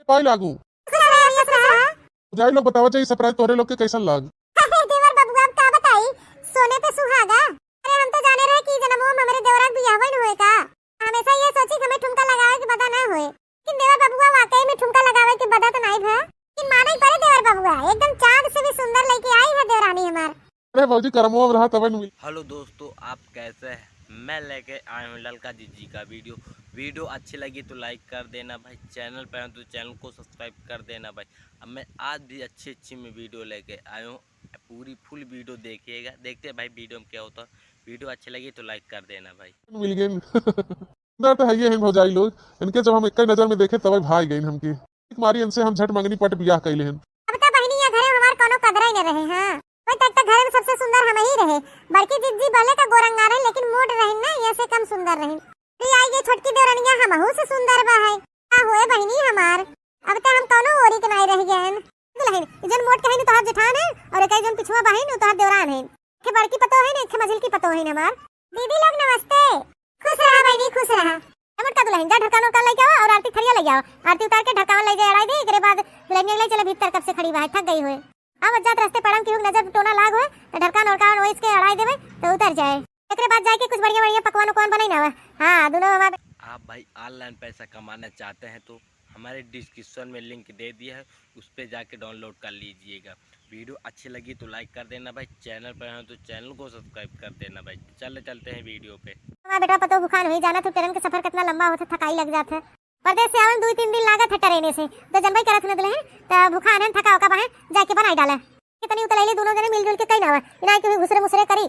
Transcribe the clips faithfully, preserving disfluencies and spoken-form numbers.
पाई लागू। खुश रहा, खुश रहा। भौजाई लोग, बतावा जाई surprise तोहरे लोग के कैसन लाग? अरे देवर बबुआ, अब का बताई, सोने पे सुहागा। अरे हम तो जाने रहे कि जनमो में हमरे देवरा के बियाह न होए का। हमेशा ये सोची कि हमें ठुमका लगावे के बदा ना होए, लेकिन देवर बबुआ वाकई में ठुमका लगावे के बदा तो नहीं भा। लेकिन माने पड़े देवर बबुआ, एकदम चांद से भी सुंदर लेके आई है देवरानी हमार। अरे भौजी, करमवा में रहा तबे न मिली। हेलो दोस्तों, आप कैसे हैं? मैं लेके आया हूँ ललका जिज्जी का वीडियो। वीडियो अच्छी लगी तो लाइक कर देना भाई, चैनल पे हो तो चैनल को सब्सक्राइब कर देना भाई। अब मैं आज भी अच्छी अच्छी मैं वीडियो लेके आया हूँ, पूरी फुल वीडियो देखिएगा। देखते हैं भाई वीडियो में क्या होता है। वीडियो अच्छी लगी तो लाइक कर देना भाई। मिल गए। सुंदर तो है ये हैं भौजाई लोग, इनके जब हम एक नजर में देखे तब भाई गए हमके। एक मारी इनसे हम झट मंगनी पट बियाह कैले हैं। अब तो बहिनी या घरे हमार कोनो कदर ही न रहे। हाँ, कोई तक तो घर में सबसे सुंदर हम ही रहे। बड़की जिज्जी भले का गोरंगा रहे, लेकिन मोट रहे ना, ये से कम सुंदर रहे। ये आई ये छोटकी देवरनिया हमहू से सुंदर बा है। का होए बहिनी हमार, अब तो हम कोनो ओरी के नाई रह गए हैं। दुल्हन, ई जन मोट कहिन तोहार जेठान है, और एक जन पिछुआ बहिन उ तोहार देवरान है। एक बड़की पतो है ना, एक मझिल की पतो है हमार। दीदी लोग नमस्ते। खुश रहा बहिनी, खुश रहा। ए मोटका दुल्हन, जा ढक्कन उरकन लेके आओ और आरती थरिया ले आओ। आरती उतार के ढक्कन ले जाए अड़ाई दे, एकरे बाद दुल्हनिया ले चले भीतर, कब से खड़ी बा है, थक गई होए। अब जात रस्ते पड़म केहू के नजर टोना लाग होए, तो ढक्कन उरकन ओइस के अड़ाई देवे, तो उतर जाए। एकरे बाद जाके कुछ बढ़िया बढ़िया पकवान उकवान बनाई ना। हाँ, दोनों हमारे आप भाई ऑनलाइन पैसा कमाना चाहते हैं तो हमारे डिस्क्रिप्शन में लिंक दे दिया है, उस पे जाके डाउनलोड कर लीजिएगा। वीडियो अच्छी लगी तो लाइक कर देना भाई, चैनल पर हो तो चैनल को सब्सक्राइब कर देना भाई। चल चलते हैं वीडियो पे। हमारा बेटा पतो भुखान हुई, जाना तो ट्रेन के सफर कितना लंबा होता, थकाई लग जाता है। परदेस से आवन दुइ तीन दिन लागत है ट्रेने से, तो जनबई करत न दुल्हन, तो भुखान है, थका ओका बहन जाके बनाई डाले। कितनी उतलैली दोनों जने मिलजुल के कई ना आवा, इनाई के हुई घुसरे मुसरे करी।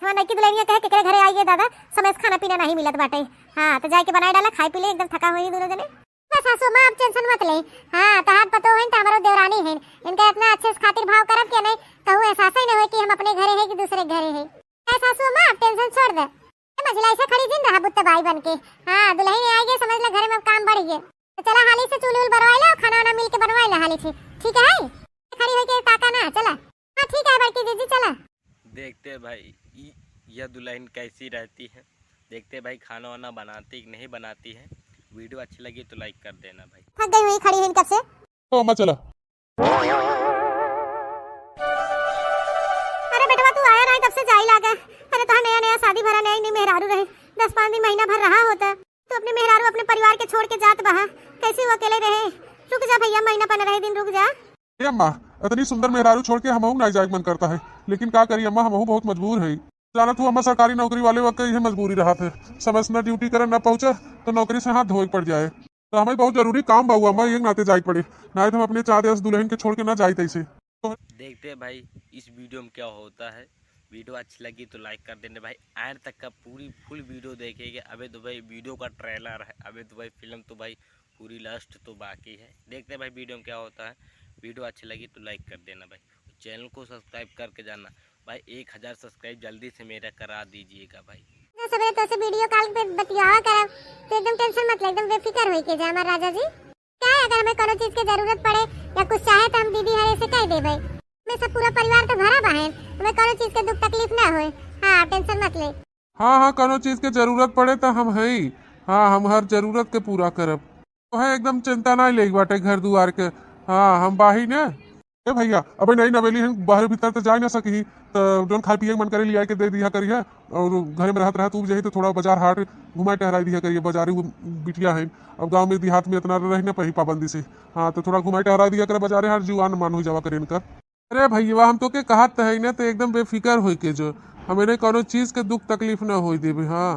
हमार नइकी दुल्हनिया कहे केकरे घरे आई है दादा, समय से खाना पीना नहीं मिलत बाटे। हाँ, तो जाके बनाई डाला, खाई पी ले, एकदम थका हुई दोनों जने। बस सासू माँ, अब टेंशन मत ले। हाँ, तहार पतो है तो हमारो देवरानी है, इनका इतना अच्छे से खातिर भाव करब के नहीं, कहूँ एहसास ही नहीं हुए कि हम अपने घरे हैं कि दूसरे घरे हैं। ए सासू माँ, अब टेंशन छोड़ दे। ए मझिला, ऐसे खड़ी जिन रहा बुत्त बाई बन के। हाँ, दुल्हन आई गई, समझ ले घरे में अब काम बढ़ गए। तो चला हाली से चूल्ही उल बरवाई ला, खाना वाना मिल के बनवाई ला हाली से, ठीक है? खड़ी होके ताका ना, चला। हाँ ठीक है बड़की जीजी, चला। देखते हैं भाई, ई-, यह दुल्हन कैसी रहती है। देखते हैं भाई, खाना वाना बनाती कि नहीं बनाती है। वीडियो अच्छी लगी तो लाइक कर देना भाई। थक गई हुई खड़ी हुई कब से। तो अम्मा चला। अरे बेटवा, तू आया ना तब से जाई लागे। अरे तोहार नया नया शादी भरा, नया नई मेहरारू रहे, दस पाँच दिन महीना भर रहा होता। तू अपने मेहरारू, अपने परिवार के छोड़ के जात बहा, कैसे वो अकेले रहे? रुक जा भैया, महीना पन्द्रह दिन रुक जा। ए अम्मा, इतनी सुंदर मेहरारू छोड़ के हमहू ना जाए के मन करता है, लेकिन का करी अम्मा, हमहू बहुत मजबूर है। जानत हूँ अम्मा, सरकारी नौकरी वाले वक्त यह मजबूरी रहत है, समय से ना ड्यूटी करे ना पहुँचे तो नौकरी से हाथ धोए के पड़ जाए। तो हमें बहुत जरूरी काम बा अम्मा, एक नाते जाए के पड़े, ना तो हम अपने चार दस दुल्हन के छोड़ के ना जाए तैसे। देखते हैं भाई इस वीडियो में क्या होता है। वीडियो अच्छी लगी तो लाइक कर देना भाई। एंड तक का पूरी फुल वीडियो देखेंगे। अबे तो भाई वीडियो का ट्रेलर है, अबे तो भाई फिल्म तो भाई पूरी लास्ट तो बाकी है। देखते हैं भाई वीडियो में क्या होता है। वीडियो अच्छी लगी तो लाइक कर देना भाई, चैनल को सब्सक्राइब करके जाना भाई। एक हज़ार सब्सक्राइब जल्दी से मेरा करा दीजिएगा भाई। सबेरे तो से वीडियो कॉल पे बतियावा करब, तो एकदम टेंशन मत ले, एकदम बेफिक्र होई के जा हमार राजा जी। क्या है, अगर हमें कोनो चीज के जरूरत पड़े या कुछ चाहे तो हम दीदी हरे से कह देबे। हमें सब पूरा परिवार तो भरा बहन, हमें कोनो चीज के दुख तकलीफ ना होए। हाँ, टेंशन मत ले। हाँ हाँ, कोनो चीज के जरूरत पड़े तो हम हई। हाँ, हम हर जरूरत के पूरा करब। तोहे एकदम चिंता ना लेके बाटे घर दुआर के। हाँ, हम बाही ने। ए भैया, अबे नई नवेली हैं, बाहर भीतर तो जाए ना सकी, तो जोन खाए पिए के मन करे लिया के दे दिया करिए, और घरे में रहत रहत उब जाई तो थोड़ा बाजार हाट घुमाए टहराई दिया करिए। बाजारी वो बिटिया है, अब गाँव में देहात में इतना रह ना पाई पाबंदी से। हाँ, तो थोड़ा घुमाए टहराई दिया करे बाजारे हाट, जुआन मान हो जावा करे इनका। अरे भैया, हम तो के कहत है ना, तो एकदम बेफिक्र होई के जो, हमें कोनो चीज के दुख तकलीफ ना होई देबे। हाँ,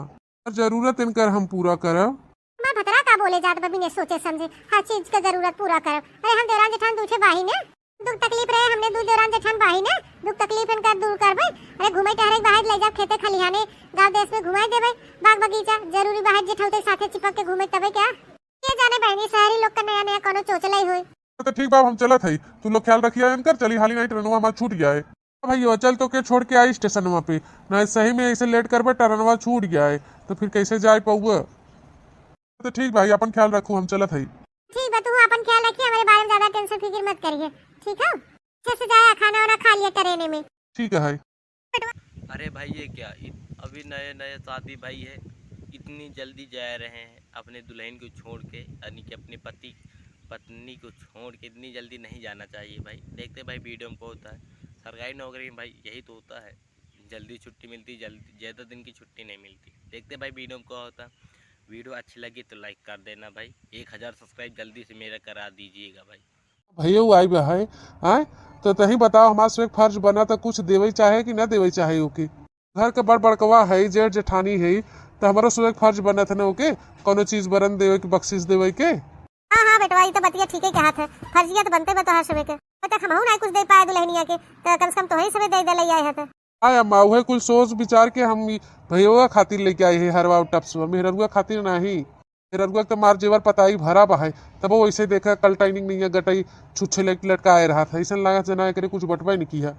हर जरूरत इनकर हम पूरा करब। माँ भतरा का बोले जात बा बिने सोचे समझे, हर चीज के जरूरत पूरा करब। अरे हम देवरान जेठान दूठे बाही ने, दुख तकलीफ रहे हमने दू देवरान जेठान बाही ने, दुख तकलीफ इनकर दूर करबे। अरे घूमे टहरे के बाहर ले जा, खेते खलिहाने गाँव देश में घुमाई देबे, बाग बगीचा जरूरी बाहर जेठौते साथे चिपक के घूमे तबे क्या? के जाने बहनी, शहरी लोग का नया नया कोनो चोचलई होई। तो ठीक बा, हम चलत हई, तू लोग ख्याल रखिया इनकर, चली हाली नहीं ट्रेनवा हमार छूट जाए। भैया चल, तो के छोड़ के आई स्टेशनवा पे, नहीं सही में ऐसे लेट करबे ट्रेनवा छूट जाए तो फिर कैसे जाए पौबे। तो ठीक भाई, अपन ख्याल रखू, हम चलत हई। ठीक बा, तू अपन ख्याल रखिए, हमारे बारे में ज्यादा टेंशन फिक्र मत करिए, ठीक है? अच्छे से जाए, खाना वाना खा लिया ट्रेन में। ठीक है भाई। अरे भाई, ये क्या, इत-, अभी नए नए शादी भाई है, इतनी जल्दी जा रहे हैं अपने दुल्हन को छोड़ के, यानी कि अपने पति पत्नी को छोड़ के इतनी जल्दी नहीं जाना चाहिए भाई। देखते भाई वीडियो में क्या होता है। सरकारी नौकरी में भाई यही तो होता है, जल्दी छुट्टी मिलती, जल्दी, ज़्यादा दिन की छुट्टी नहीं मिलती। देखते भाई वीडियो में क्या होता है। वीडियो अच्छी लगी तो लाइक कर देना भाई। एक हज़ार सब्सक्राइब जल्दी से मेरा करा दीजिएगा भाई। भैया वो आई बा है, आय? तो तही बताओ, हमार से एक फर्ज बना तो कुछ देवे चाहे कि ना देवे चाहे ओके? घर के बड़ बड़कवा है, जेठ जेठानी है, तो हमारो से एक फर्ज बनत है ना ओके, कोनो चीज बरन देवे के, बख्शिश देवे के। हाँ, हाँ बेटवा, ई तो बतिया ठीके कहत है, फर्जिया तो बनते बा तोहार सबे के। अब तक हमहू ना कुछ दे पाए दुल्हनिया के, तो कम से कम तोहरे सबे दे दे ले आए हत। आय अम्मा, उहे कुल सोच विचार के हम ई भैया खातिर लेके आए हैं हरवा और टप्सवा, मेहररुआ खातिर नाही। मेहररुआ के तो मार जेवर पताई भरा बा है, तब वो वैसे देखा कल टाइनिंग नहीं है, गटई छुच्छे लेके लटकाए रहा था, ऐसा लगा जना एकरे कुछ बटबे नहीं किया।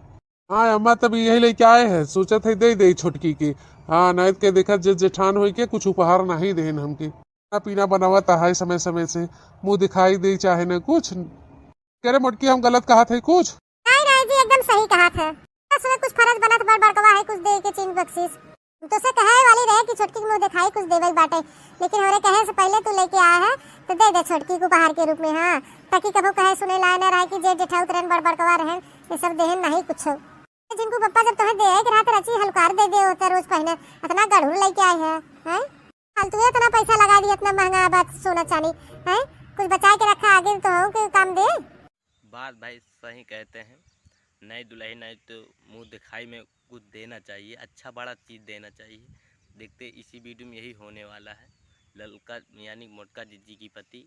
हाँ अम्मा, तब यही लेके आए हैं, सोचत है दे दे छोटकी के। हाँ, नायत के देखा जे जेठान होई के कुछ उपहार नहीं देहन हमके। खाना पीना बनावत है समय समय से, मुँह दिखाई दे चाहे न कुछ। करे मोटकी, हम गलत कहत है कुछ? नहीं, नहीं जी, एकदम सही कहत है। बस में कुछ फर्ज बनत बड़ बड़कवा है, कुछ दे के चीज बख्शिश। तो से कहे वाली रहे कि छोटकी के मुँह दिखाई कुछ देवे के बाटे, लेकिन हमरे कहे से पहले तू लेके आया है, तो दे दे छोटकी को उपहार के रूप में। हाँ, ताकि कभो कहे सुने लाए ना रहे कि जेठ जेठाउत रहन, बड़ बड़कवा रहन, ये सब देहन नहीं कुछ। जिनको पप्पा जब तोहे दे के रहा तो रची हलकार दे दे होता रोज पहने, इतना गढ़ुर लेके आए हैं, हैं? फालतू इतना पैसा लगा दिया, इतना महंगा बात सोना चांदी, हैं? कुछ बचा के रखा, आगे तो हो के काम दे। बात भाई सही कहते हैं, नई दुल्हन नई तो मुँह दिखाई में कुछ देना चाहिए, अच्छा बड़ा चीज़ देना चाहिए। देखते इसी वीडियो में यही होने वाला है। ललका यानी मोटका जिज्जी की पति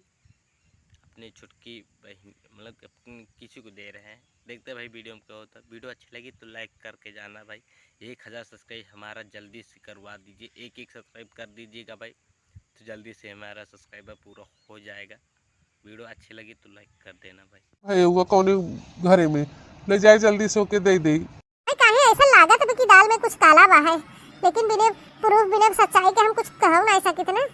अपने छोटकी बहन, मतलब अपनी किसी को दे रहे हैं। देखते भाई वीडियो में क्या होता है। वीडियो अच्छी लगी तो लाइक करके जाना भाई। एक हज़ार सब्सक्राइब हमारा जल्दी से करवा दीजिए, एक एक सब्सक्राइब कर दीजिएगा भाई, तो जल्दी से हमारा सब्सक्राइबर पूरा हो जाएगा। वीडियो अच्छी लगी तो लाइक कर देना भाई। भाई, वो कौन घरे में ले जाए, जल्दी से ओके दे दे। भाई, काहे ऐसा लागत बा कि दाल में कुछ काला बा है, लेकिन बिना प्रूफ, बिना सच्चाई के हम कुछ कहू नहीं सकित ना।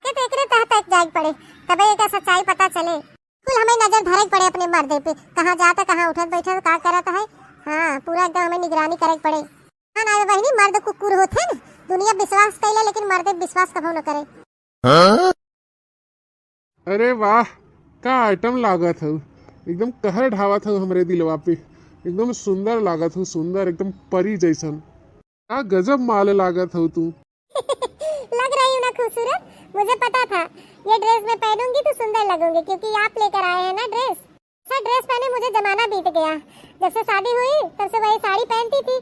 के तो एकरे तह तक जाए के पड़े, तबे एकर सच्चाई पता चले। कुल हमें नजर धरे के पड़े अपने मर्दे पे, कहाँ जाता, कहाँ उठत बैठत, का करत है। हाँ, पूरा एकदम हमें निगरानी करे के पड़े। हाँ ना बहिनी, मर्द कुकुर होते हैं, दुनिया विश्वास कैले लेकिन मर्दे विश्वास कभो न करे। अरे वाह, का आइटम लागत हऊ, एकदम कहर ढावत हऊ हमरे दिलवा पे, एकदम सुंदर लागत हऊ, सुंदर, एकदम परी जैसन। का गजब माल लागत हऊ तू। लग रही हूँ ना खूबसूरत, मुझे पता था ये ड्रेस मैं पहनूंगी तो सुंदर लगूंगी, क्योंकि आप लेकर आए हैं ना ड्रेस। ऐसा ड्रेस पहने मुझे जमाना बीत गया, जब से शादी हुई तब से वही साड़ी पहनती थी।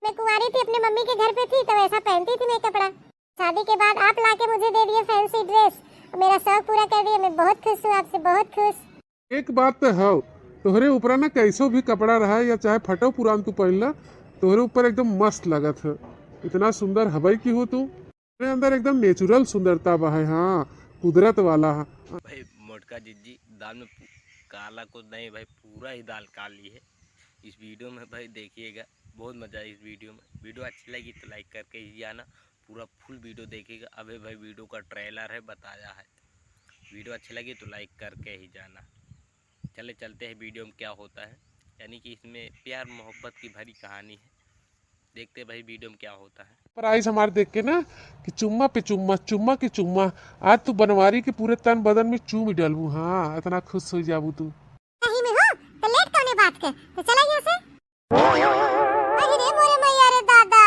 मैं कुंवारी थी, अपने मम्मी के घर पे थी, तब ऐसा पहनती थी मैं कपड़ा। शादी के बाद आप लाके मुझे दे दिए फैंसी ड्रेस, मेरा शौक पूरा कर दिए। मैं बहुत खुश हूँ आपसे, बहुत खुश। एक बात तो हौ, तोहरे ऊपरा ना कैसो भी कपड़ा रहा या चाहे फटो पुरान तू पहन ला, तोहरे ऊपर एकदम मस्त लागत है। इतना सुंदर हवाई की हो तू, तोहरे अंदर एकदम नेचुरल सुंदरता बा है। हाँ, कुदरत वाला है। भाई मोटका जिज्जी, दाल में पू-, काला कुछ नहीं भाई, पूरा ही दाल काली है। इस वीडियो में भाई देखिएगा, बहुत मज़ा आए इस वीडियो में। वीडियो अच्छी लगी तो लाइक करके ही जाना, पूरा फुल वीडियो देखिएगा। अबे भाई वीडियो का ट्रेलर है, बताया है। वीडियो अच्छी लगी तो लाइक करके ही जाना। चले चलते हैं वीडियो में क्या होता है, यानी कि इसमें प्यार मोहब्बत की भरी कहानी है। देखते हैं भाई वीडियो में क्या होता है। प्राइस हमार देख के ना कि चुम्मा पे चुम्मा, चुम्मा के चुम्मा, आज तू बनवारी के पूरे तन बदन में चूम ही डालबू। हाँ, इतना खुश हो जाबू तू। सही में हो, तो लेट कौने बात के, तो चला यहाँ से। अरे रे मोरे मैया रे दादा,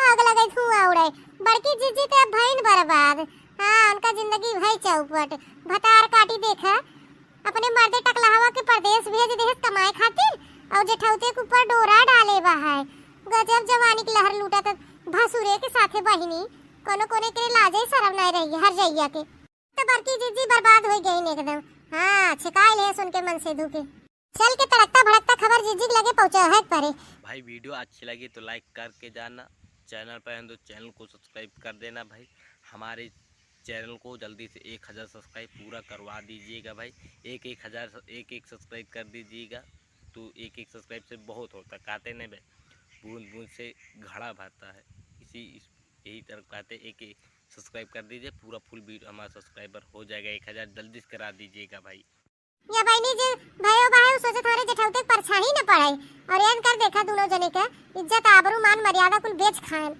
आग लगे धुआं उड़े। बड़की जिज्जी तो अब भइन बर्बाद। हाँ, उनका जिंदगी भई चौपट। भतार काटी देखा, अपने मर्दे टकलहवा के परदेस भेज देहस कमाए खातिर, और जेठौते के ऊपर डोरा डाले बा है। गजब जवानी के लहर लूटत भसुरे के साथे बहिनी, कोनो कोने के लाजे शरम नहीं रही हर जइया के। तो बड़की जिज्जी बर्बाद हो गई एकदम। हाँ, छिकाई ले सुन के मन से धुके। चल के तड़कता भड़कता खबर जिज्जी के लगे पहुँचा है परे। भाई वीडियो अच्छी लगी तो लाइक करके जाना, चैनल पर हैं तो चैनल को सब्सक्राइब कर देना भाई। हमारे चैनल को जल्दी से एक हज़ार सब्सक्राइब पूरा करवा दीजिएगा भाई। एक एक हज़ार, एक एक सब्सक्राइब कर दीजिएगा, तो एक एक सब्सक्राइब से बहुत होता है, कहते नहीं भाई, बूंद बूंद से घड़ा भरता है। इसी इस, यही तरह कहते, एक एक सब्सक्राइब कर दीजिए, पूरा फुल वीडियो हमारा सब्सक्राइबर हो जाएगा एक हज़ार, जल्दी से करा दीजिएगा भाई। या बहिनी जे भयो बा है, उ सोचत हमारे जेठौते के परछाई न पड़े। और एन कर देखा दोनों जने के इज्जत, आबरू, मान, मर्यादा कुल बेच खाएन।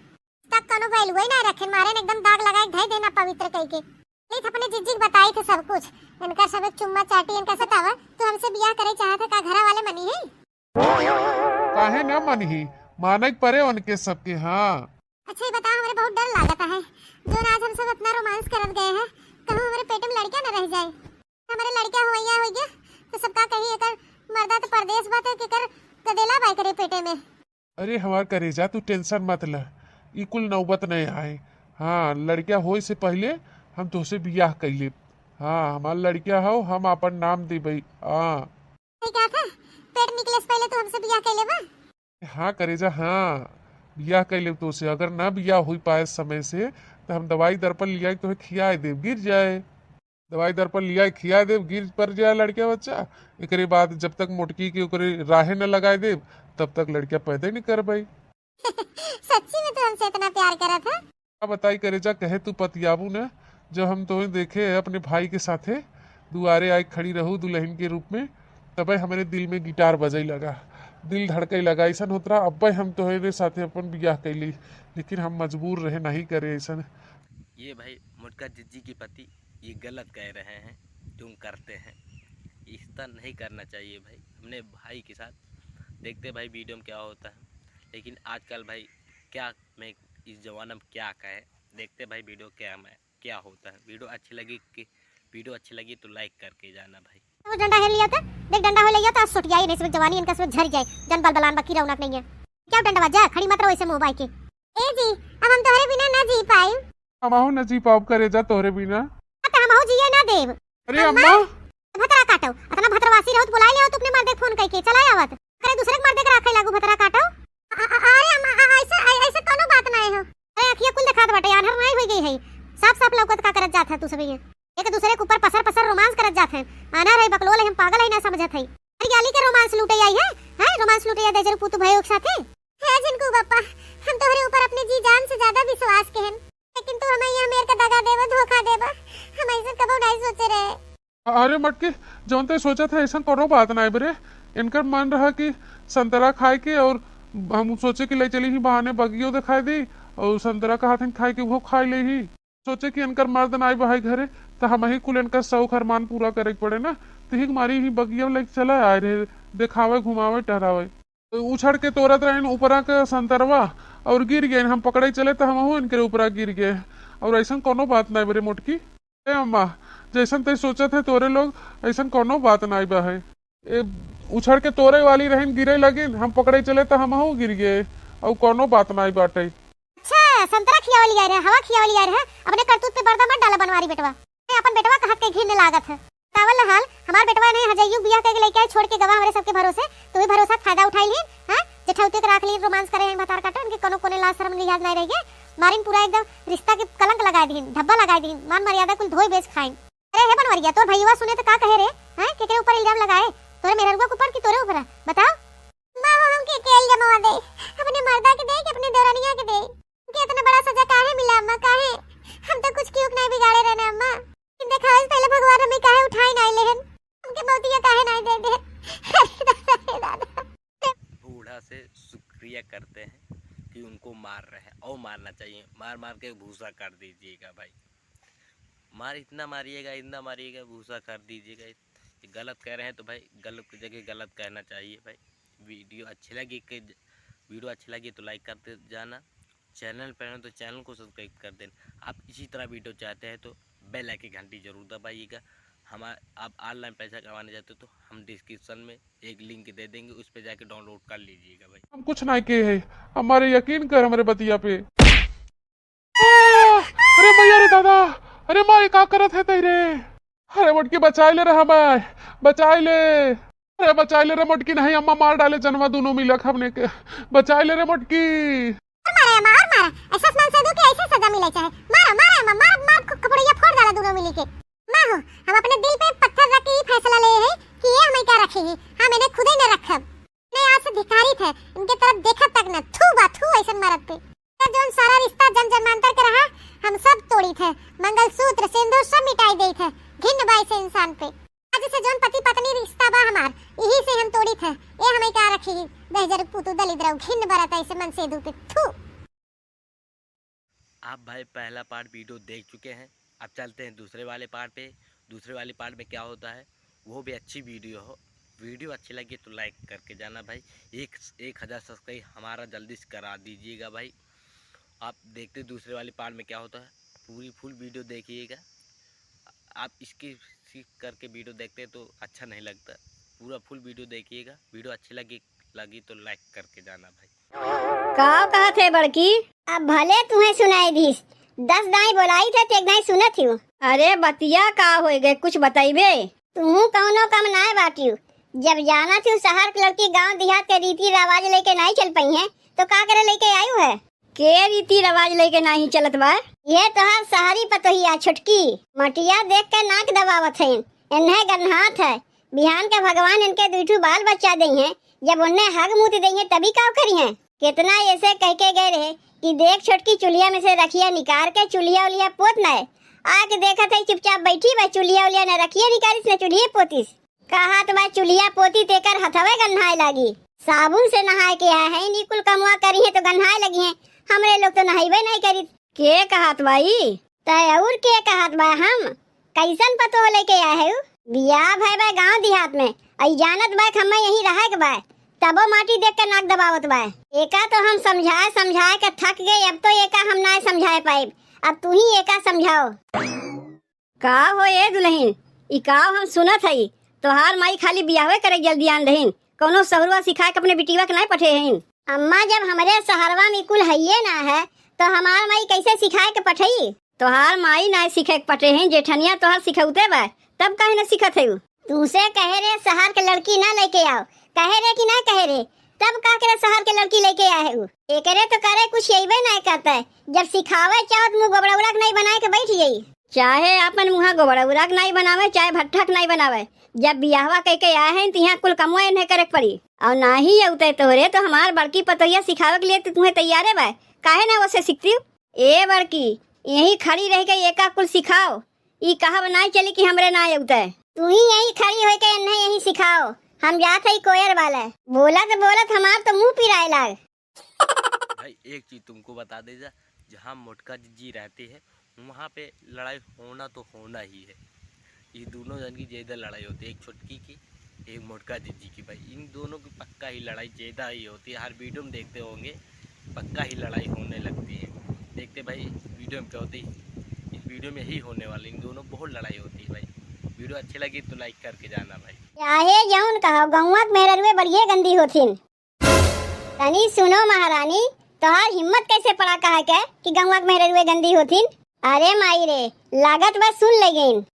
तक कोनो value ही ना रखेन, मारे न एकदम दाग लगाए के धई देना पवित्र कई के। पुलिस अपने जिज्जी के बताई थे सब कुछ। इनका सब एक चुम्मा चाटी, इनका से बतावा, तू हमसे बियाह करे चाहत है का? घरा वाले मनी है? काहे ना मनी? माने के परे उनके सबके, हाँ। अच्छा, ये बताओ, हमरे बहुत डर लागत है, जो आज हम सब इतना रोमांस करत गए हैं, कहूँ हमरे पेट में लड़का न रह जाए। हमरे लड़का हुवैया हो गया, तो सबका कहीं एकर मर्दा तो परदेस बा, तो केकर गदेला बा एकरे पेटे में। अरे हमार करेजा, तू टेंशन मत ल, ई कुल नौबत नहीं आए। हाँ, लड़का होए से पहले हम तोहसे बियाह कर लेब। हाँ, हमार लड़का हो, हम आपन नाम देबई। हाँ। सही कहा था, पेट निकले से पहले तू हमसे बियाह कर लेबा? हाँ करेजा, हाँ, बियाह कर लेब तोहसे। अगर ना बियाह हो पाए समय से, तो हम दवाई दर्पण लिया के तोहे खियाए देब, गिर जाए। दवाई दर्पण लिया के खिया देब, गिर पड़ जाए लड़का बच्चा। एकरे बाद जब तक मोटकी के ओकरे राहे न लगाए देब, तब तक लड़का पैदा ही नहीं करबई। सच्ची में तू हमसे इतना प्यार करत है? का बताई करेजा, कहे तू पतियाबू न, जब हम तोहे देखे अपने भाई के साथे दुआरे आए खड़ी रहू दुल्हन के रूप में, तबे हमरे दिल में गिटार बजई लगा, दिल धड़कई लगा, ऐसन होत रहा, अब्बे हम तोहरे साथे अपन बियाह कैली, लेकिन हम मजबूर रहे, नहीं करे ऐसन। ये भाई मोटका जिज्जी के पति, ये गलत कह रहे हैं, तुम करते हैं, इस तरह नहीं करना चाहिए भाई, अपने भाई के साथ। देखते भाई वीडियो में क्या होता है, लेकिन आजकल भाई क्या मैं इस जमाना में क्या कहे, देखते भाई वीडियो क्या में क्या होता है। वीडियो अच्छी लगी कि, वीडियो अच्छी लगी तो लाइक करके जाना भाई। वो डंडा है लिया था, देख डंडा हो लिया था, आज सोटिया ही नहीं, सब जवानी इनका सब झर जाए, जन बल बलान बाकी रौनक नहीं है। क्या डंडा बजा, खड़ी मत रहो ऐसे मुंह बाई के। ए जी, अब हम तोहरे बिना ना जी पाई। हमहू ना जी पाब करेजा तोहरे बिना। अब तो हमहू जिए ना देब। अरे अम्मा, अम्मा। भतरा काटो, इतना भतरवासी रहो तो बुलाई ले आओ तो अपने मर्दे के फोन करके चला आवत। अरे दूसरे के मर्दे के राखे लागू भतरा काटो। अ-, अ-, अरे अम्मा, अ-, ऐसे, ऐ-, ऐसे कोनो बात नहीं हो। अरे अखिया कुल दिखात बाटे, आन्हर नहीं हो गई है। साफ साफ लौकत का करत जात है तू सब ये। एक दूसरे के ऊपर पसर पसर रोमांस करत जात है। आन्हर है, बकलोल है, हम पागल है ना समझत है। अरे गाली के रोमांस लूटे आई है, हैं? रोमांस लूटे आई दे जरू पूतू भयो के साथे। हे झिनकू बापा, हम तोहरे ऊपर अपने जी जान से ज्यादा विश्वास के हन, लेकिन तू हमें यहाँ मेर के दगा देबा, धोखा देबा, हम ऐसे कबो नहीं सोचे रहे। अरे मटकी, जौन ते सोचत है ऐसन कोनो बात नाई बरे। इनकर मन रहा कि संतरा खाए के और हम सोचे कि ले चली ही बहाने बगियो दिखाई दी और संतरा कहत हैं खाए के वो खाई ले ही। सोचे कि इनकर मर्द नाई बहाई घरे, त हम ही कुल इनकर शौक अरमान पूरा करे के पड़े ना। त ही मारी ही बगिया लेके चला आए रहे, देखावे, घुमावे, टहरावे। उछड़ के तोड़त रहेन ऊपरा के संतरवा और गिर गए। हम पकड़े चले त हमहू इनके ऊपरा गिर गए। और ऐसन कोनो बात नाई बरे मोटकी। ए अम्मा, जैसन तै सोचत है तोरे लोग, ऐसन कोनो बात नाई बा है। ए, उछड़ के तोरे वाली रहिन, गिरे लगिन, हम पकड़े चले त हमहू गिर गए। और कोनो बात नाई बाटे। अच्छा, संतरा खियावल यार है, हवा खियावल यार है, अपने करतूत पे पर्दा मत डाला बनवारी बेटवा। ए, अपन बेटवा कहत के घिन लागत है। तावल हाल, हमार बेटवा नहीं हजैयू बियाह करके लेके आए, छोड़ के गवा हमरे सबके भरोसे, तू भी भरोसा के फायदा उठाई लीन, हाँ? जेठौती के राख लीन, रोमांस करे हैं भतार काटो, इनके कोनो कोने लाज शर्म लिहाज नहीं रह गए। मारिन पूरा एकदम रिश्ता के कलंक लगाए दीन, धब्बा लगाए दीन, मान मर्यादा कुल धोई बेच खाइन। अरे हे बनवरिया, तोर भैया सुने तो का कहे रे? हैं? केकरे ऊपर इल्जाम लगाए? तोरे मेहरुआ के ऊपर कि तोरे ऊपर? बताओ। माँ हो, हमके के इल्जाम दे? अपने मर्दा के दे कि अपने देवरनिया के दे? हमके इतना बड़ा सजा काहे मिला अम्मा, काहे? हम तो कुछ क्यों नहीं बिगाड़े रहने अम्मा। इन देखावे से पहले भगवान हमें काहे उठाए नहीं लेहन? हमके मौतिया काहे नहीं दे दे? अरे दादा, अरे दादा। बूढ़ा से शुक्रिया करते हैं कि उनको मार रहे हैं और मारना चाहिए, मार मार के भूसा कर दीजिएगा भाई। मार इतना मारिएगा, इतना मारिएगा, भूसा कर दीजिएगा। ये गलत कह रहे हैं तो भाई गलत की जगह गलत कहना चाहिए भाई। वीडियो अच्छी लगी कि, वीडियो अच्छी लगी तो लाइक करते जाना, चैनल पर हैं तो चैनल को सब्सक्राइब कर देना। आप इसी तरह वीडियो चाहते हैं तो बेल आइकन घंटी जरूर दबाइएगा। हमारे, आप ऑनलाइन पैसा कमाने चाहते हो तो हम डिस्क्रिप्शन में एक लिंक दे देंगे, उस पर जाके डाउनलोड कर लीजिएगा भाई। हम कुछ नहीं किए हैं, हमारे यकीन कर हमारे बतिया पे। आ, अरे मैया रे दादा, अरे माई का करत है तैरे? अरे मोटकी बचाई ले रहा मैं, बचाई ले, अरे बचाई ले रे मोटकी, नहीं अम्मा मार डाले जनवा दोनों मिलक हमने के, बचाई ले रे मोटकी। और मारा अम्मा, और मारा, ऐसा मन से दो कि ऐसे सजा मिले चाहे, मारा, मारा अम्मा, मार, मार, खपड़िया फोड़ डाला दोनों मिली के। माँ हो, हम अपने दिल पे पत्थर रख के ये फैसला ले हैं कि ये हमें क्या रखेगी, हम इन्हें खुदे न रखब। नहीं, आज से धिक्कारित है, इनके तरफ देखब तक न, थू बा, थू ऐसन मरद पे। तो जौन सारा रिश्ता जन जन्मांतर के रहा, हम सब तोड़ी थे, मंगलसूत्र, सिंदूर सब मिटाई दे थे, घिन बा ऐसे इंसान पे। आज से जौन पति पत्नी रिश्ता बा हमार, यही से हम तोड़ी थे। ए हमें क्या रखी, दहजर पुतू दलिद्रव, घिन बरत ऐसे मन से दू पे, थू। आप भाई पहला पार्ट वीडियो देख चुके हैं, अब चलते हैं दूसरे वाले पार्ट पे। दूसरे वाले पार्ट में क्या होता है, वो भी अच्छी वीडियो हो। वीडियो अच्छी लगी तो लाइक करके जाना भाई। एक एक हज़ार सब्सक्राइब हमारा जल्दी से करा दीजिएगा भाई। आप देखते दूसरे वाले पार्ट में क्या होता है, पूरी फुल वीडियो देखिएगा। आप इसकी स्किप करके वीडियो देखते तो अच्छा नहीं लगता। पूरा फुल वीडियो देखिएगा। वीडियो अच्छी लगी लगी तो लाइक करके जाना भाई। का कहत है बड़की? अब भले तुहे सुनाई दीस, दस दाई बोलाई थे, ते एक दाई सुनत हियो। अरे बतिया का होए गए, कुछ बताइबे? तुहू कौनो कम नाय बाटियो। जब जानत हियो शहर के लड़की गांव देहात के रीति रिवाज लेके नाई चल पई हैं, तो का करे लेके आयु है? के रीति रिवाज लेके नाई चलत बा? ये तोहार शहरी पतोहिया छोटकी मटिया देख के नाक दबावत है, एन्हे गन्हात है। बिहान के भगवान इनके दुई ठू बाल बच्चा दई हैं, जब उन्हें हग मूत दई हैं तभी का करी हैं? कितना ऐसे कह के गए रहे कि देख छोटकी चुलिया में से रखिया निकाल के चुलिया उलिया पोत ना है। आके देखत है चुपचाप बैठी बा, चुलिया उलिया न रखिया निकालिस न चुलिया पोतिस। कहत बा चुलिया पोती तेकर हथवे गन्हाए लागी। साबुन से नहाए के आए हैं, नी कुल कमुआ करी हैं तो गन्हाए लगी हैं। हमरे लोग तो नहाइबे नहीं करित। के कहत बा ई? तय और के कहत बा हम? कैसन पतोह लेके आए है उ? बियाह भय बा गांव देहात में, अई जानत बा कि हमें यहीं रहे के बा, तबो माटी देख के नाक दबावत बा। एका तो हम समझाए समझाए के थक गए, अब तो एका हम ना समझाए पाइब, अब तू ही एका समझाओ। का हो ए दुल्हन, ई काव हम सुनत हई? तोहार माई खाली बियाहवे करे जल्दी आन रहीन, कौनो सहुरवा सिखाए के अपने बिटिया के नाय पठे हईन। अम्मा, जब हमरे सहरवा में कुल हइये ना है, तो हमार माई कैसे सिखाए के पठई? तोहार माई नाय सिखे के पठे हईन, जेठनिया तोहार सिखौते बा, तब काहे न सिखत है उ? तू से कहे रे शहर के लड़की ना लेके आओ, कहे रे कि ना कहे रे, तब का करे शहर के लड़की लेके आए है उ? एकरे तो करे कुछ अइबे नाय करता है, जब सिखावे चाहत मुँह गोबड़ौरा के नहीं बनाए के बैठ गई। चाहे आपन मुँहा गोबड़ौरा के नहीं बनावे, चाहे भट्ठा के नहीं बनावे, जब बियाहवा कह के आए हैं तो यहाँ कुल कमवा इन्हें करे के पड़ी। और ना ही अउते तोहरे तो हमार बड़की पतोहिया सिखावे के लिए तो तुम्हें तैयारे बा, काहे ना वैसे सीखती हो? ए बड़की, यहीं खड़ी रह के एका कुल सिखाओ, ई कहब नाय चली कि हमरे नाय अउते। तू ही यहीं खड़ी होके इन्हें यहीं सिखाओ, हम जात हई कोयर वाले। बोलत बोलत हमार तो मुँह पिराए लाग। भाई, एक चीज तुमको बता दे जा, जहाँ मोटका जिज्जी रहती है, वहाँ पे लड़ाई होना तो होना ही है। ये दोनों जन की ज्यादा लड़ाई होती है, एक छोटकी की, एक मोटका जिज्जी की। भाई, इन दोनों की पक्का ही लड़ाई ज्यादा ही होती है, हर वीडियो में देखते होंगे, पक्का ही लड़ाई होने लगती है। देखते भाई वीडियो में क्या होती है, इस वीडियो में ही होने वाली, इन दोनों बहुत लड़ाई होती है भाई। वीडियो अच्छी लगी तो लाइक करके जाना भाई। चाहे जौन कहो, गौवा के मेहररुए बड़िए गंदी होथिन। तनी सुनो महारानी, तोहार हिम्मत कैसे पड़ा कहे के कि गौवा के मेहररुए गंदी होथिन? अरे माई रे, लागत बा सुन ले गईन।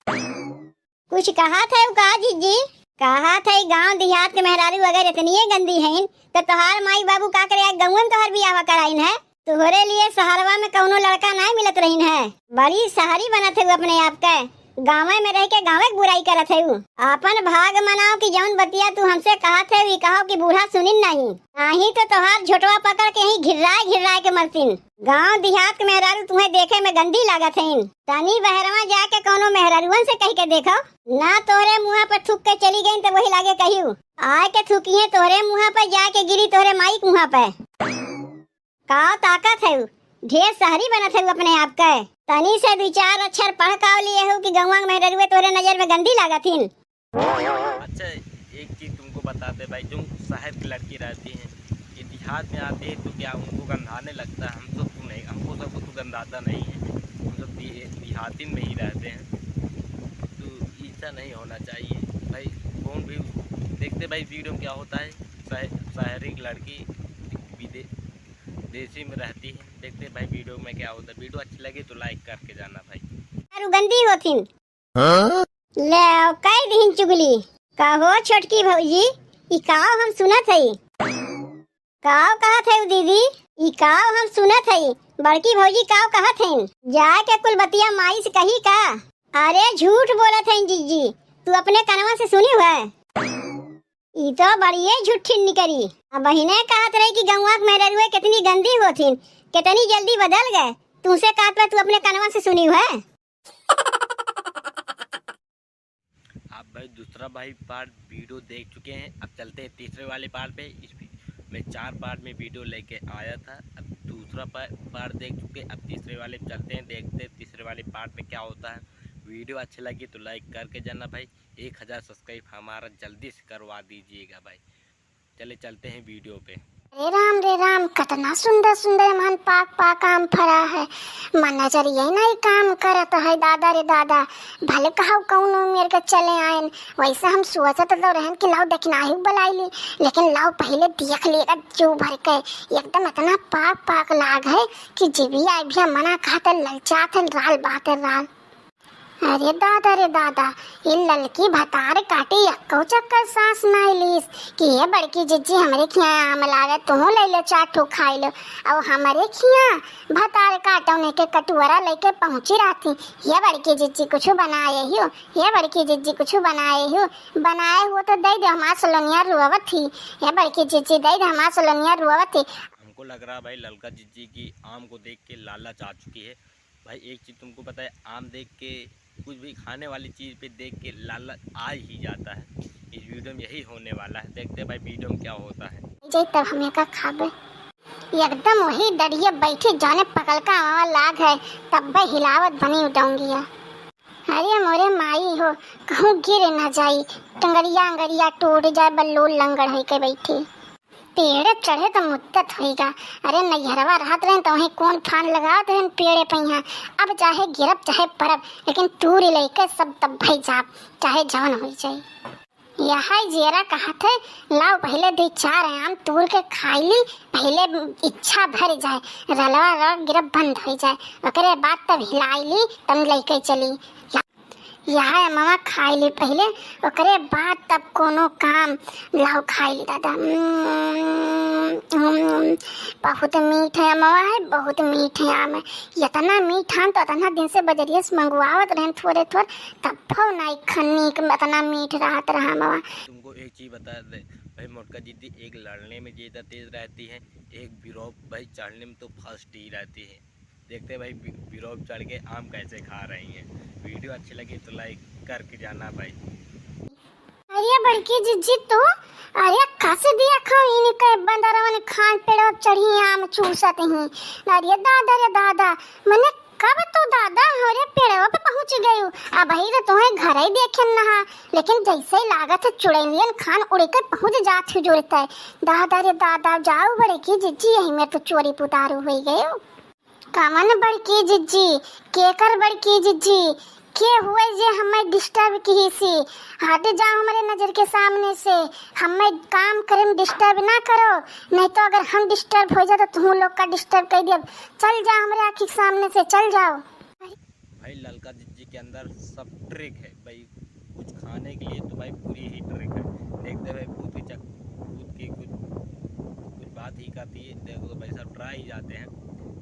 कुछ कहत है का जिज्जी? कहत है गांव देहात के मेहरारू अगर इतनिए गंदी हईन, तो तोहार माई बाबू का करे आज गौवा में तोहार बियाह कराइन है? तोहरे लिए शहरवा में कौनो लड़का नाय मिलत रहीन है। बड़ी शहरी बनत है अपने आप के, गाँवे में रह के गाँवे के बुराई करत है। आपन भाग मनाओ कि जौन बतिया तू हमसे कहत है, ई कहो कि बूढ़ा सुनिन नहीं, नहीं तो तोहार झोटवा पकड़ के यहीं घिर्राए घिर्राए के मरतीन। गाँव देहात के मेहरारू तुम्हें देखे में गंदी लागत हईन। तनी बहरवा जाके कौनो मेहरारुअन से कह के देखो, ना तोहरे मुँहा पर थूक के चली गईन तो वही लागे कहियो, आए के थूकिहे तोहरे मुँहा पर, जाके गिरी तोहरे माई के मुँहा पे। का ताकत है, ढेर शहरी बनत है अपने आप के। तनी से दू चार अक्षर पढ़ काव लिए हो कि गौवा के मेहररुए तोहरे नजर में गंदी लागत हिन। अच्छा, एक चीज तुमको बताते भाई, जो शहर की लड़की रहती हैं, ये देहात में आती है तो क्या उनको गंधाने लगता है? हम तो, तो नहीं, हमको सबको तो गंधाता नहीं है, हम सब दे-, देहातिन में ही रहते हैं। तो ऐसा नहीं होना चाहिए भाई। कौन भी देखते भाई वीडियो में क्या होता है, शह-, शहरी की लड़की विदे-, देसी में रहती है। देखते भाई वीडियो में क्या होता है। वीडियो अच्छी लगी तो लाइक करके जाना भाई। दारू गंदी होथिन। हाँ? ले आओ, कई दिन चुगली। कहो छोटकी भौजी, ई काव हम सुनत हई? काव कहत है दीदी? ई काव हम सुनत हई? बड़की भौजी काव कहत हईन? जाए के कुल बतिया माई से कही का? अरे झूठ बोलत हईन जिज्जी, तू अपने कनवा से सुनी है? ई तो बड़िए झूठिन निकरी। अब बहिने कहत रही कि गौवा के मेहररुए कितनी गंदी होथिन, कितनी जल्दी बदल गए। तुमसे कहत बा तू अपने कनवा से सुनी है। आप भाई दूसरा भाई पार्ट वीडियो देख चुके हैं, अब चलते हैं तीसरे वाले पार्ट पे। इस भी-, मैं चार पार्ट में वीडियो लेके आया था, अब दूसरा दूसरा पा-, पार्ट देख चुके, अब तीसरे वाले पे चलते हैं, देखते हैं तीसरे वाले पार्ट में क्या होता है। वीडियो अच्छी लगी तो लाइक करके जाना भाई, एक हज़ार सब्सक्राइब हमारा जल्दी से करवा दीजिएगा भाई। चले चलते हैं वीडियो पे। अरे राम रे राम, कतना सुंदर सुंदर एमहन पाक पाक आम फरा है। मन नजर यही नहीं काम करत है, दादा रे दादा। भले कहाऊ कौनो मेर के चले आयन, वैसे हम सोचत तो रहन कि लाओ दखिनाही बुलाई ली, लेकिन लाओ पहले देख लेगा जो भर के, एकदम इतना पाक पाक लाग है कि जीभी आई भी मना कहते ललचात है, राल बात है राल। अरे दादा रे दादा, ई ललकी भतार काटी एक्को चक्कर सांस नाई लीस कि ये बड़की जिज्जी हमरे खिया आम लागे, तुहू ले ले चार ठो खाई लो। और हमरे खिया भतार काटौने के कटुअरा लेके पहुँची रहती, ये बड़की जिज्जी कुछ बनाए हियो, ये बड़की जिज्जी कुछ बनाए हियो, बनाए हुओ तो दे दे, हमार सलोनिया रोवत ही, ये बड़की जिज्जी दे दे, हमार सलोनिया रोवत ही। हमको लग रहा भाई ललका जिज्जी की आम को देख के लालच आ चुकी है। भाई एक चीज़ तुमको पता है, आम देख के, कुछ भी खाने वाली चीज़ पे देख के लालच आ ही जाता है। इस वीडियो में यही होने वाला है, देखते हैं भाई वीडियो में क्या होता है। जे तब हम एका खाबे, एकदम वही डरिए बैठी जाने पकल का आवा लाग है, तब भाई हिलावत बनी उडौंगिया। अरे मोरे माई हो, कहूँ गिर न जाई, टंगड़िया अंगड़िया टूट जाए, बल्लू लंगड़ होई के बैठी। पेड़ चढ़े तो मुद्दत होइगा। अरे नैहरवा रहत रहे तो वहीं कौन फान लगावत रहे पेड़े पे यहाँ। अब चाहे गिरब चाहे परब, लेकिन तूरी लइके सब तब भई जाब, चाहे जवन होई जाए। यह जेरा कहत है, लाओ पहले दो चार आम तूर के खाई ली, पहले इच्छा भर जाए, रलवा रल गिरब बंद हो जाए, ओकरे बाद तब हिलाई ली, तब लइके चली। यह अमवा खाई ली पहले, ओकरे बाद तब कोनो काम। लाओ खाई ली दादा। उम्म, उम्म, बहुत मीठ है अमवा है, बहुत मीठ है आम है। इतना मीठ आम तो इतना दिन से बजरिया से मंगवावत रहन थोड़े थोड़, तब नाई खन्नी के इतना मीठ रहत रहा अमवा। तुमको एक चीज़ बता दे भाई, मोटका जिज्जी एक लड़ने में ज़्यादा तेज रहती है, एक बिरौप भाई चढ़ने में तो फर्स्ट ही रहती है। देखते हैं भाई बि-, बिरौप चढ़ के आम कैसे खा रही हैं। वीडियो अच्छी लगी तो लाइक करके जाना भाई। अरे बड़की जिज्जी तू, अरे कस दिया खाओ इनके बंदरवन खान पेड़वा चढ़ी आम चूसत ही। अरे दादा रे दादा, मने कब तू दादा हमरे पेड़वा पे पहुँच गयू? अबही तो तुम्हें घर ही देखे न रहा, लेकिन जैसे ही लागत है चुड़ैलियन खान उड़ के पहुँच जात ही जुड़ते। दादा रे दादा, जाओ बड़की जिज्जी, यही में तो चोरी पुतारू हुई गयू। कवन बड़की जिज्जी? केकर बड़की जिज्जी? के हुए जे हमें डिस्टर्ब किहिसी? हट जाओ हमरे नजर के सामने से, हमें काम करे में डिस्टर्ब ना करो, नहीं तो अगर हम डिस्टर्ब हो जाए तो तुम लोग का डिस्टर्ब कर दिया। चल जाओ हमरे आँखी के सामने से, चल जाओ। भाई ललका जिज्जी के अंदर सब ट्रिक है भाई, कुछ खाने के लिए तो भाई पूरी ही ट्रिक है। देखते भाई भूत की चक-, भूत की कुछ, कुछ बात ही कहती है। देखो तो भाई सब ट्राई ही जाते हैं,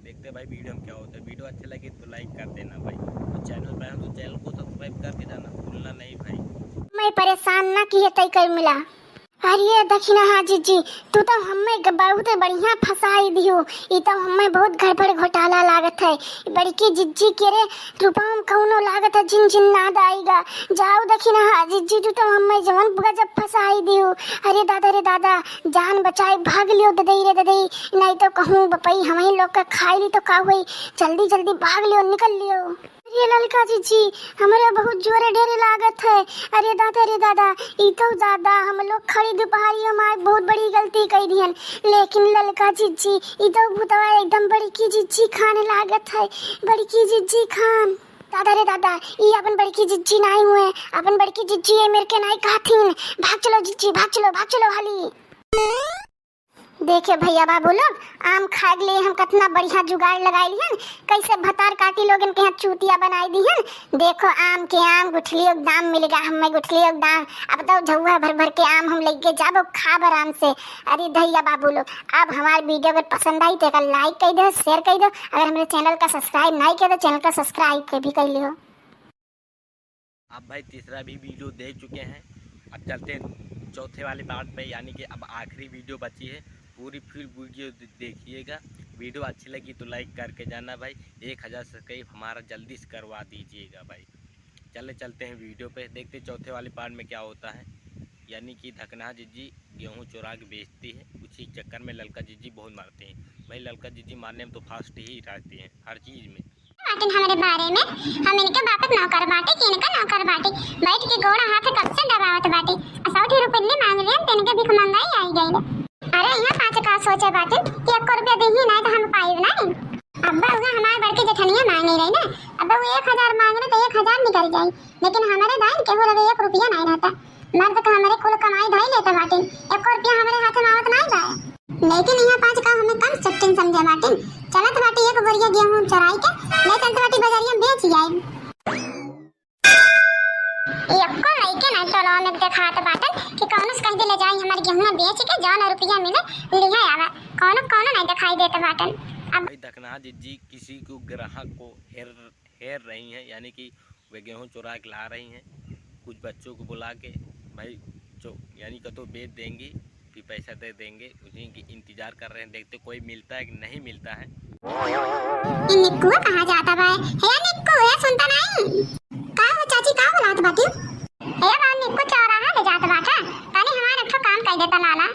देखते भाई वीडियो में क्या होता है। वीडियो अच्छी लगी तो लाइक कर देना भाई, और चैनल पर हैं तो चैनल को सब्सक्राइब करके जाना, भूलना नहीं भाई। मैं परेशान ना किहे तई कर मिला। अरे दखिनहा जिज्जी, तू तो हम्मे ग-, बहुत बढ़िया फंसाई दियो। ई तो हम्मे बहुत गड़बड़ घोटाला लागत है। बड़की जिज्जी के रे रूपवा में कौनो लागत है जिन जिन नाद आइगा। जाओ दखिनहा जिज्जी, तू तो हम्मे जवन गजब फंसाई दियो। अरे दादा रे दादा, जान बचाए भाग लियो ददई रे ददई, नहीं तो कहूँ बपई हमही लोग का खाई ली तो का हुई। जल्दी जल्दी भाग लियो, निकल लियो। अरे ललका जिज्जी, हमरे बहुत जोरे डर लागत है। अरे दादा रे दादा, ई तो दादा हम लोग खड़ी दुपहरी हमार बहुत बड़ी गलती कई दिहन। लेकिन ललका जिज्जी, ई तो भूतवा एकदम बड़की जिज्जी खान लागत है, बड़की जिज्जी खान। दादा रे दादा, ई अपन बड़की जिज्जी नाई हुए, अपन बड़की जिज्जी है मेरे के नाई कहथिन। भाग चलो जिज्जी, भाग चलो, भाग चलो हाली। देखे भैया बाबू लोग, आम खाए के लिए हम कितना बढ़िया जुगाड़ लगाई लिहन, कैसे भतार काटी लोगन के यहाँ चूतिया बनाई दिहन। देखो आम के आम, गुठलियों के दाम मिल गया हमें, गुठलियों के दाम। अब तो झउआ भर भर के आम हम लेके जाबो, खाब आराम से। अरे भैया बाबू लोग, अब हमारे वीडियो अगर पसंद आई तो एकर लाइक कर दो, शेयर कर दो। अगर हमारे चैनल का सब्सक्राइब नहीं किया तो चैनल का सब्सक्राइब के भी कर लियो। आप भाई तीसरा भी वीडियो देख चुके हैं। अब चलते हैं चौथे वाले पार्ट पे, यानी कि अब आखिरी वीडियो बची है। पूरी फुल वीडियो दे-, देखिएगा। वीडियो अच्छी लगी तो लाइक करके जाना भाई। एक हज़ार सब्सक्राइब हमारा जल्दी से करवा दीजिएगा भाई। चले चलते हैं वीडियो पे, देखते हैं चौथे वाले पार्ट में क्या होता है। यानी कि धकना जिज्जी गेहूँ चुरा के बेचती है, उसी चक्कर में ललका जिज्जी बहुत मारते हैं। भाई ललका जिज्जी मारने में तो fast ही रहती हैं हर चीज में। बाटिन हमरे बारे में, हम इनके बाप के नौकर बाटी कि इनका नौकर बाटी। बैठ के गोड़ हाथ कब से दबावत बाटी। आ सौ रुपये मांग लिया, तो इनके भिखमंगाई आई गई। अरे यहाँ पाँच का सोचे बाटिन कि एक रुपया देही नहीं तो हम पाइब नहीं। अब्बा उहे हमार बड़की जेठनिया मांगे रही ना, अब्बा वो एक हजार मांग रहे तो एक हजार निकल जाई, लेकिन हमारे दाइन केहू लगे एक रुपया नहीं रहता। मर्द का हमरे कुल कमाई धाई लेता बाटिन, एक रुपया हमरे हाथ में आवत नहीं बा। लेकिन यहाँ पाँच का हमें कम चट्टिन समझे बाटिन। चलत बाटी एक बोरिया गेहूँ चोराई के ले चलत बाटी बजरिया में बेच जाए। एको लइके ना टोलवा में देखात बाटन कि कौनो से कह दे ले जाई हमार गेहूं बेच के जौन रुपया मिले लिहे आवा। कौनो, कौनो नहीं दिखाई देत बाटन। अब भाई दखना जिज्जी किसी को ग्राहक को हेर, हेर रही हैं, यानी कि वे गेहूं चुरा के ला रही हैं, कुछ बच्चों को बुला के भाई जो यानी कतो बेच देंगी, फिर पैसा दे देंगे, उन्हीं की इंतजार कर रहे हैं, देखते कोई मिलता है कि नहीं मिलता है। ई निक्कुआ कहाँ जाता बा? हे निक्कू, हे सुनता नहीं? का हो चाची, का बोलात बाटी? हे बा निक्कू चौराहा ले जात बाटा, तनी हमार एक ठो काम कर देता लाला।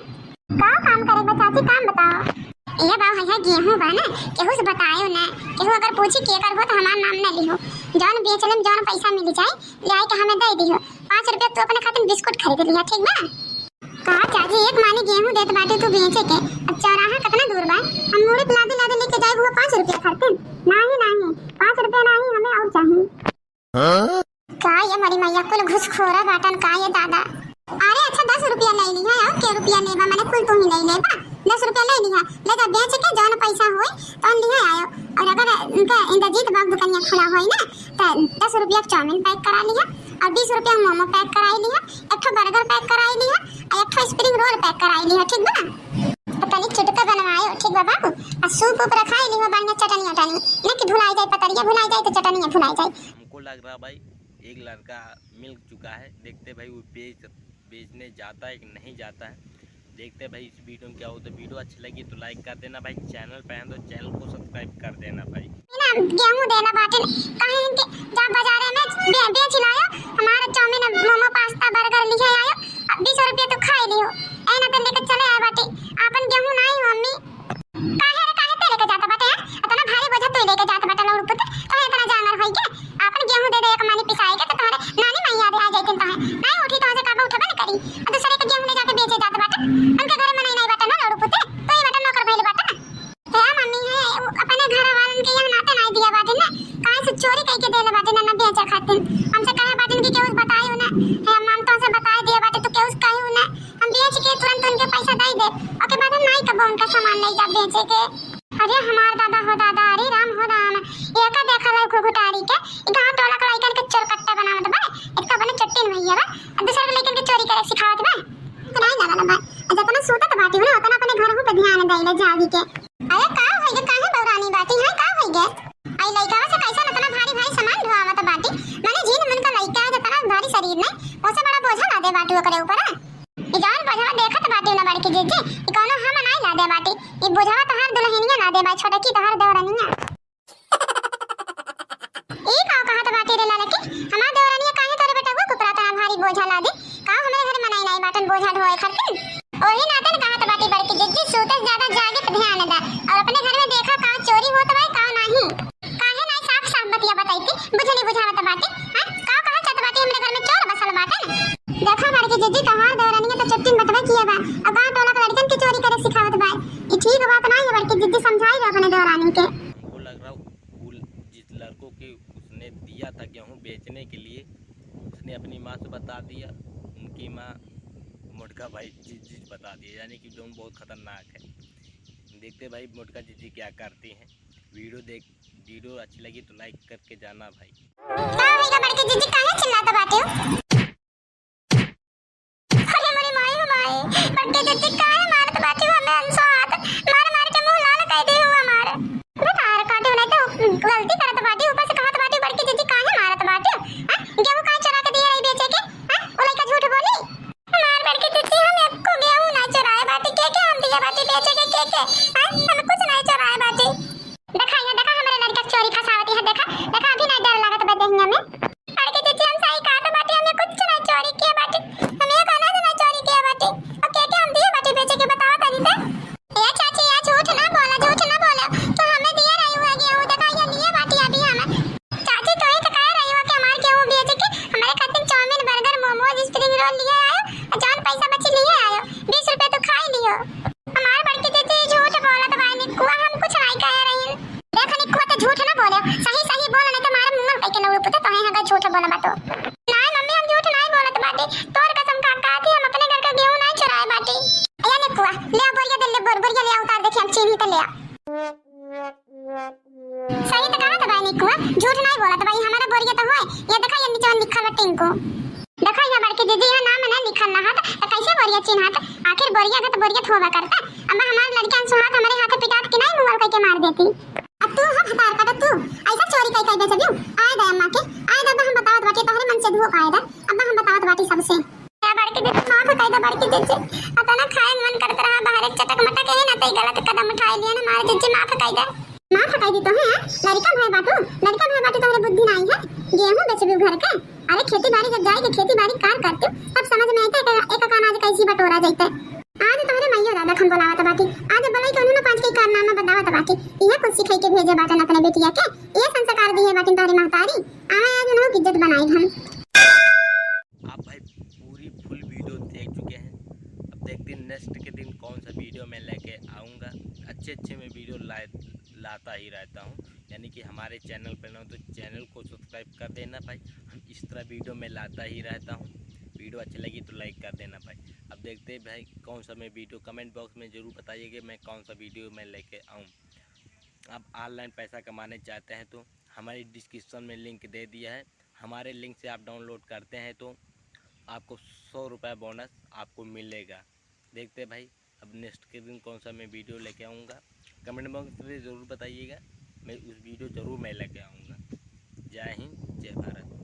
का काम करे बा चाची, काम बताओ। ये बा है गेहूं बा ना, केहू से बतायो ना, केहू अगर पूछी केकर हो तो हमार नाम ना लिहो। जौन बेच लेम, जौन पैसा मिल जाए, ले आए के हमें दे दिहो। पाँच रुपया तू अपने खातिर बिस्कुट खरीद लिहा, ठीक बा? का चाची, एक मानी गेहूं देत बाटे तू बेचे के, अब चौराहा कितना दूर बा? हम मूड़ी पे लादे लादे लेके जाए हुआ पाँच रुपया खरीदते? नाही, नाही, पाँच रुपया नाही, हमें और चाहिए। हाँ? का ये मरी मैया कुल घुसखोरा बाटन का ये दादा? अरे अच्छा, दस रुपया ले लिहा, और के रुपया लेबा, माने कुल तू ही ले लेबा, दस रुपया ले लिहा, ले जा बेच के जौन पैसा होए तौन लिहा आयो। और अगर उनका इंद्रजीत बाग दुकानिया खुला होए ना, तो दस रुपया के चाउमीन पैक करा लिहा और बीस रुपया के मोमो पैक कराई लिहा, एक ठो बर्गर पैक कराई लिहा और एक ठो स्प्रिंग रोल पैक कराई लिहा, ठीक बा? तो तनी चुटका बनवायो, ठीक बा बाबू? आ सूप उप रखाई लिहा, बढ़िया चटनी उटनी, ना कि भुलाई जाए, पतरिया भुलाई जाए तो चटनिया भुलाई जाए। हमको लग रहा भाई एक लड़का मिल चुका है, देखते भाई वो बेच, बेचने जाता है कि नहीं जाता है। देखते हैं भाई इस वीडियो में क्या होता है। वीडियो अच्छी लगी तो लाइक कर देना भाई, चैनल पे हैं तो चैनल को सब्सक्राइब कर देना भाई। ना गेहूं देना बाटे, कहीं इनके जा बाजारे में बे-, बेच लायो, हमारा चाउमीन, मोमो, पास्ता, बर्गर लिहे आयो, अब बीस रुपया तो खाए लियो, ऐ ना तो लेके चले आए बाटे, आपन गेहूं ना ही मम्मी। काहे रे, काहे ते लेके जात बाटे, हैं? इतना भारी बोझा तू लेके जात बाटे लौड़ पुत, तोहे इतना जांगर होई के? आपन गेहूं दे दे एक मानी पिसाए के, तो तोहरे नानी माई याद आ जाइतिन तोहे। नहीं उठी तोहसे, काबा उठबे न करी। आ दूसरे के गेहूं ले जाके बेचे जात बाटे। उनके घरे मनई नहीं बाटे ना लौड़ पुत, तू ही बाटे नौकर भइल बाटे ना। हे मम्मी, हे उ अपने घर वालन के यहाँ नाते नहीं दिया बाटे ना, काहे से चोरी कई के देले बाटे ना, ना बेचे खातिर। हमसे कहे बाटे कि केहू से बतायो ना, हे हम, हम तोहसे बताए दिया बाटे, तू केहू से कहियो ना। हम बेच के तुरंत उनके पैसा दे दे, ओके बाद हम नाई कबो उनका सामान ले जा बेचे के। अरे हमार दादा हो दादा, अरे राम हो राम, ये का देखा ला घुघुटारी के, ई गांव टोला के लइकन के चोरकट्टा बनावत बा, इतना बने चट्टिन भैया बा, अब दूसरा के लइकन के चोरी करे सिखावत बा। तो नाई जाना बा, जतना सूतत बाटी हो ना, उतना अपने घरहू पे ध्यान दे ले जावी के। अरे का होई गे, काहे बौरानी बाटी है, का होई गे? आई लइकावा से कैसन इतना भारी भारी सामान ढोआवत बाटी, माने झीन मन का लइका है, इतना भारी शरीर नहीं, ओसे बड़ा बोझा लादे बाटी ओकरे ऊपर, हाँ? ई जौन बोझवा देखत बाटी ना बड़की जीजी, ई कौनो हम नाई लादे बाटी, ई बोझवा तोहार दुल्हनिया लादे बा, छोटकी तोहार देवरनिया। ई का कहत बाटी रे ललकी, हमार देवरनिया काहे तोरे बेटवा के ऊपर इतना भारी बोझा लादी? का हमरे घर मनई नाई बाटन बोझा ढोए खातिर? ओही नाते न कहत बाटी बड़की जीजी, सूते से ज्यादा जागे पे ध्यान दा, और अपने घर में देखा का चोरी होत बा, का नाही। काहे नाई साफ साफ बतिया बताई थी, बुझली बुझावत बाटी, हाँ? का कहल चाहत बाटी, हमरे घर में चोर बसल बाटे न? देखा बड़की जीजी, तोहार देवरनिया तो चट्टिन बतवे किए बा, और गांव टोला के लड़कन के चोरी करे सिखावत बा। ई ठीक बात ना है बड़की जीजी, समझाई दो अपने देवरानी के। हमको लग रहा वो जिस लड़कों के उसने दिया था गेहूं बेचने के लिए, उसने अपनी माँ से बता दिया, उनकी माँ मोटका भाई जीजी बता दिया, यानी कि जौन बहुत खतरनाक है। देखते भाई मोटका जीजी क्या करती हैं। वीडियो देख, वीडियो अच्छी लगी तो लाइक करके जाना भाई। का होई गा बड़की जीजी, काहे चिल्लात बाटे हो? अरे मोरी माई हो माई, बड़की जीजी काहे मारत बाटे हो हमें, अंसो हाथ मार मार के मुंह लाल कर दे हो हमार। बे तार काटे नहीं तो गलती करत बाटे, ऊपर से कहत बाटे बड़की जीजी काहे मारत बाटे? हाँ? गेहूं काहे चुरा के दिए रही बेचे के? हाँ? वो लइका झूठ बोली? हमार बड़की जीजी हम एको गेहूं ना चुराए बाटे, के के हम दिए बाटे बेचे के, के के? हाँ? हम कुछ नहीं चुराए बाटे। देखा, ये देखा, हमरे लड़का के चोरी फंसावती है, देखा, देखा, अभी नहीं डर लागत बा देहिया में। बड़की जीजी, हम सही कहत बाटी, हमें कुछ नहीं चोरी किए बाटी, हम ये कहना से नहीं चोरी किए बाटी, और के के हम दिए बाटी बेचे के, बताओ तनी से। ए चाची, या झूठ ना बोला, झूठ कहे अगर झूठ बोला बा तो। नाहीं मम्मी, हम झूठ नाहीं बोलत बाटी, तोर कसम खा कहती हम अपने घर का गेहूं नाहीं चुराए बाटी। या निकुआ, ले आ बोरिया, दे ले बोर-, बोरिया ले आ, उतार देखी हम चीन्ही त ले आ। सही त कहत बाई निकुआ, झूठ नाहीं बोलत बाई, हमारा बोरिया त होए। ये देखा ये नीचे लिखल बा टिंकू। देखा यहाँ बड़की दीदी, यहाँ नाम ना लिखल रहत, त कैसे बोरिया चिन्हत? आखिर बोरिया का त बोरिया थोबा करता। अब हमार लड़कियां सुहात हमारे हाथे पिटात कि नाहीं, मुंगल कह के मार देती। अब तू हो भतार काटा तू, ऐसा चोरी कई कई बेचबियो? आए दे अम्मा के, आए दे, अब हम बतावत बाटी, तोहरे मन से धुओ आए दे, अब हम बतावत बाटी सबसे। या बड़की दीदी, माफ कई दे बड़की दीदी, अतना खाए मन करत रहा, बाहर एक चटक मटक है ना, तई गलत कदम उठाए लिया ना, मार दीदी, माफ कई दे। माफ कई दी तो है, लड़का भय बाटू, लड़का भय बाटू, तोहरे बुद्धि नाहीं है, गेहूं बेचबियो घर के, अरे खेती बाड़ी जब जाए के खेती बाड़ी कार करते तब समझ में आते, एक, एक का अनाज कैसी बटोरा जाते। आज तोहरे मैया दादा खन बोलावत बाटी, आज बोलाई के उन्होंने पाँच के कारनामा बतावत बाटी, इहे कुछ सिखाई के भेजे बाटन अपने बेटिया के, इहे संस्कार दिए बाटिन तोहरे महतारी। आवे आज उन्हों की इज्जत बनाई हम। आप भाई पूरी फुल वीडियो देख चुके हैं, अब देखते हैं नेक्स्ट के दिन कौन सा वीडियो मैं लेके आऊँगा। अच्छे अच्छे मैं वीडियो ला लाता ही रहता हूँ, यानी कि हमारे चैनल पर ना हो तो चैनल को सब्सक्राइब कर देना भाई। हम इस तरह वीडियो मैं लाता ही रहता हूँ। वीडियो अच्छी लगी तो लाइक कर देना भाई। अब देखते हैं भाई कौन सा मैं वीडियो, कमेंट बॉक्स में ज़रूर बताइएगा मैं कौन सा वीडियो मैं लेके आऊँ। आप ऑनलाइन पैसा कमाने चाहते हैं तो हमारी डिस्क्रिप्शन में लिंक दे दिया है, हमारे लिंक से आप डाउनलोड करते हैं तो आपको सौ रुपये बोनस आपको मिलेगा। देखते हैं भाई अब नेक्स्ट के दिन कौन सा मैं वीडियो लेके आऊँगा, कमेंट बॉक्स में ज़रूर बताइएगा, मैं उस वीडियो ज़रूर मैं लेके आऊँगा। जय हिंद, जय भारत।